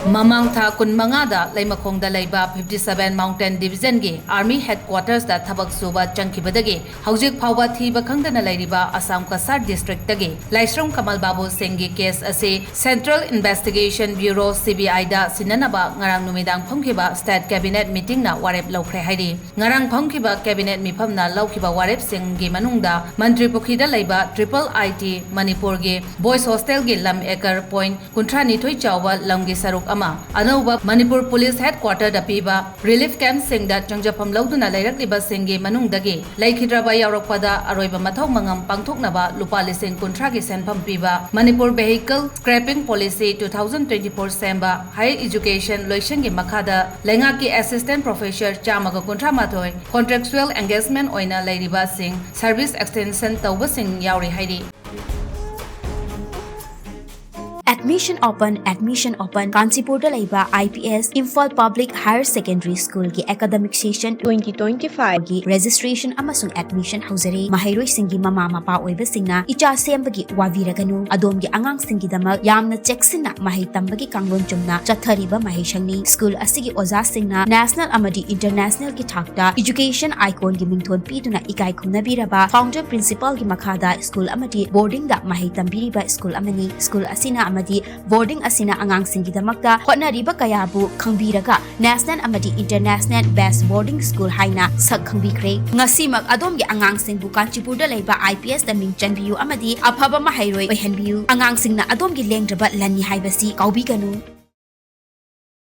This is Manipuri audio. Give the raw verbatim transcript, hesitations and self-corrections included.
ꯃꯃꯥꯡ ꯊꯥ ꯀꯨꯟꯃꯉꯥꯗ ꯂꯩꯃꯈꯣꯡꯗ ꯂꯩꯕ fifty seven Mountain Divisionꯒꯤ Army Headquartersꯇ ꯊꯕꯛ ꯁꯨꯕ ꯆꯪꯈꯤꯕꯗꯒꯤ ꯍꯧꯖꯤꯛ ꯐꯥꯎꯕ ꯊꯤꯕ ꯈꯪꯗꯅ ꯂꯩꯔꯤꯕ ꯑꯁꯥꯝ ꯀꯁꯥꯔ districtꯇꯒꯤ ꯂꯥꯏꯁ꯭ꯔꯝ ꯀꯃꯜ ꯕꯥꯕꯨ ꯁꯤꯡꯒꯤ case ꯑꯁꯤ Central Investigation Bureau, CBIꯗ ꯁꯤꯟꯅꯅꯕ ꯉꯔꯥꯡ ꯅꯨꯃꯤꯗꯥꯡ ꯐꯝꯈꯤꯕ State Cabinet meetingꯅ ꯋꯥꯔꯦꯞ ꯂꯧꯈ꯭ꯔꯦ ꯍꯥꯏꯔꯤ꯫ ꯉꯔꯥꯡ ꯐꯝꯈꯤꯕ Cabinet ꯃꯤꯐꯝꯅ ꯂꯧꯈꯤꯕ ꯋꯥꯔꯦꯞꯁꯤꯡꯒꯤ ꯃꯅꯨꯡꯗ ꯃꯟꯇ꯭ꯔꯤ ꯄꯨꯈ꯭ꯔꯤꯗ ꯂꯩꯕ Triple IT ꯃꯅꯤꯄꯨꯔꯒꯤ Boys Hostelꯒꯤ ꯂꯝ acre point ꯀꯨꯟꯊ꯭ꯔꯥ ꯅꯤꯊꯣꯏ ꯆꯥꯎꯕ ꯂꯝꯒꯤ ꯁꯔꯨꯛ ꯑꯃ, ꯑꯅꯧꯕ ꯃꯅꯤꯄꯨꯔ Police Headquarterꯗ ꯄꯤꯕ relief campꯁꯤꯡꯗ ꯆꯪꯖꯐꯝ ꯂꯧꯗꯨꯅ ꯂꯩꯔꯛꯂꯤꯕꯁꯤꯡꯒꯤ ꯃꯅꯨꯡꯗꯒꯤ ꯂꯩꯈꯤꯗ꯭ꯔꯕ ꯌꯥꯎꯔꯛꯄꯗ ꯑꯔꯣꯏꯕ ꯃꯊꯧ ꯃꯉꯝ ꯄꯥꯡꯊꯣꯛꯅꯕ ꯂꯨꯄꯥ ꯂꯤꯁꯤꯡ ꯀꯨꯟꯊ꯭ꯔꯥꯒꯤ ꯁꯦꯟꯐꯝ ꯄꯤꯕ, Manipur Vehicle Scrapping Policy two thousand twenty-four ꯁꯦꯝꯕ, Higher Education ꯂꯣꯏꯁꯪꯒꯤ ꯃꯈꯥꯗ ꯂꯩꯉꯥꯛꯀꯤ Assistant Professor ꯆꯥꯝꯃꯒ ꯀꯨꯟꯊ꯭ꯔꯥ ꯃꯥꯊꯣꯏ contractual engagement ꯑꯣꯏꯅ ꯂꯩꯔꯤꯕꯁꯤꯡ service extension ꯇꯧꯕꯁꯤꯡ ꯌꯥꯎꯔꯤ ꯍꯥꯏꯔꯤ꯫ Admission open, admission open꯫ ꯀꯥꯟꯆꯤꯄꯨꯔꯗ ꯂꯩꯕ IPS Imphal Public Higher Secondary Schoolꯒꯤ academic session twenty twenty-fiveꯒꯤ registration ꯑꯃꯁꯨꯡ admission ꯍꯧꯖꯔꯦ꯫ ꯃꯍꯩꯔꯣꯏꯁꯤꯡꯒꯤ ꯃꯃꯥ ꯃꯄꯥ ꯑꯣꯏꯕꯁꯤꯡꯅ ꯏꯆꯥ ꯁꯦꯝꯕꯒꯤ ꯋꯥꯕꯤꯔꯒꯅꯨ꯫ ꯑꯗꯣꯝꯒꯤ ꯑꯉꯥꯡꯁꯤꯡꯒꯤꯗꯃꯛ ꯌꯥꯝꯅ ꯆꯦꯛꯁꯤꯟꯅ ꯃꯍꯩ ꯇꯝꯕꯒꯤ ꯀꯥꯡꯂꯣꯟ ꯆꯨꯝꯅ ꯆꯠꯊꯔꯤꯕ ꯃꯍꯩꯁꯪꯅꯤ꯫ School ꯑꯁꯤꯒꯤ ꯑꯣꯖꯥꯁꯤꯡꯅ national ꯑꯃꯗꯤ internationalꯒꯤ ꯊꯥꯛꯇ education iconꯒꯤ ꯃꯤꯡꯊꯣꯟ ꯄꯤꯗꯨꯅ ꯏꯀꯥꯏ ꯈꯨꯝꯅꯕꯤꯔꯕ founder principalꯒꯤ ꯃꯈꯥꯗ school ꯑꯃꯗꯤ boardingꯗ ꯃꯍꯩ ꯇꯝꯕꯤꯔꯤꯕ school ꯑꯃꯅꯤ꯫ School ꯑꯁꯤꯅ ꯑꯃꯗꯤ boarding ꯑꯁꯤꯅ ꯑꯉꯥꯡꯁꯤꯡꯒꯤꯗꯃꯛꯇ ꯍꯣꯠꯅꯔꯤꯕ ꯀꯌꯥꯕꯨ ꯈꯪꯕꯤꯔꯒ national ꯑꯃꯗꯤ international best boarding school ꯍꯥꯏꯅ ꯁꯛ ꯈꯪꯕꯤꯈ꯭ꯔꯦ꯫ ꯉꯁꯤꯃꯛ ꯑꯗꯣꯝꯒꯤ ꯑꯉꯥꯡꯁꯤꯡꯕꯨ ꯀꯥꯟꯆꯤꯄꯨꯔꯗ ꯂꯩꯕ IPSꯇ ꯃꯤꯡ ꯆꯟꯕꯤꯌꯨ ꯑꯃꯗꯤ ꯑꯐꯕ ꯃꯍꯩꯔꯣꯏ ꯑꯣꯏꯍꯟꯕꯤꯌꯨ꯫ ꯑꯉꯥꯡꯁꯤꯡꯅ ꯑꯗꯣꯝꯒꯤ ꯂꯦꯡꯗ꯭ꯔꯕ ꯂꯟꯅꯤ ꯍꯥꯏꯕꯁꯤ ꯀꯥꯎꯕꯤꯒꯅꯨ꯫